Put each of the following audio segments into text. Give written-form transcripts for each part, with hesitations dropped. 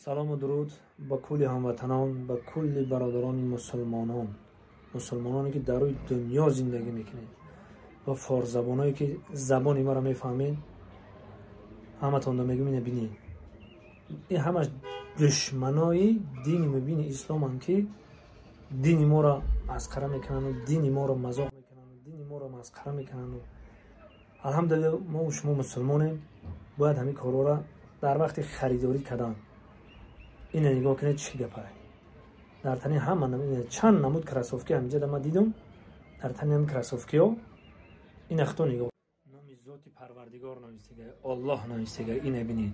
Салому дуруд ба кулли ҳамватанон, ба кулли бародарони мусулмонон, мусулмононе, ки дар рӯи дунё зиндагӣ мекунед ва форсзабоное, ки забони маро мефаҳмед. Ҳаматонда мегӯм, ина бинед, ин ҳамаш душманои дини мубини исломанд, ки дини моро масхара мекунанду дини моро мазоқ мекунанду дини моро масхара мекунанду. Алҳамдулилла, мо шумо мусулмонем. Бояд ҳамин корҳоро дар вақти харидорӣ кардан. Ина нигоҳ кунед, чӣ гапае дар тани ҳама чанд намуд кроссовки ҳаминҷа ма дидум. Дар тани ҳами кроссовкиҳо ина хто нигоҳ, номи зоти Парвардигор навистага, Оллоҳ навистага. Ина бинед,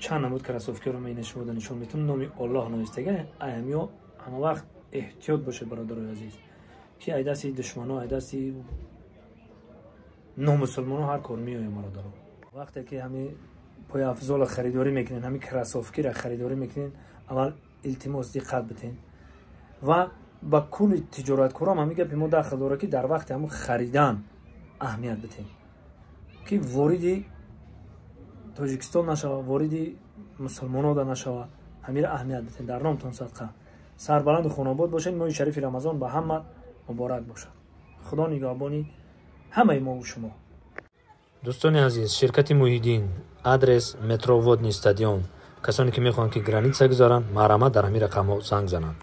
чанд намуд кроссовкиҳоро ма ина шумода нишон метавон, номи Оллоҳ навистага. Аями ҳама вақт эҳтиёт бошед, бародарои азиз, ки ай дасти душмано, ай дасти номусулмоно ҳар кор меоям. Бародаро, вақте ки ҳами пойафзолро харидорӣ мекунед, ҳамин кроссовкиро харидорӣ мекунед, аввал, илтимос, диққат битен. Ва ба кулли тиҷораткорам ҳамин гапи мо дахл дорад, ки дар вақти ҳамун харидан аҳамият битен, ки вориди Тоҷикистон нашава, вориди мусулмонода нашава. Ҳамира аҳамият битен. Дар номтон садқа, сарбаланду хонобод бошед. Моҳи шарифи Рамазон ба ҳама муборак бошад. Худо нигаҳбони ҳамаи мову шумо. Дӯстони азиз, ширкати «Муҳиддин», адрес метро «Водный стадион». Касоне, ки мехоҳанд, ки граница гузаранд, марҳамат, дар ҳамин рақамҳо занг зананд.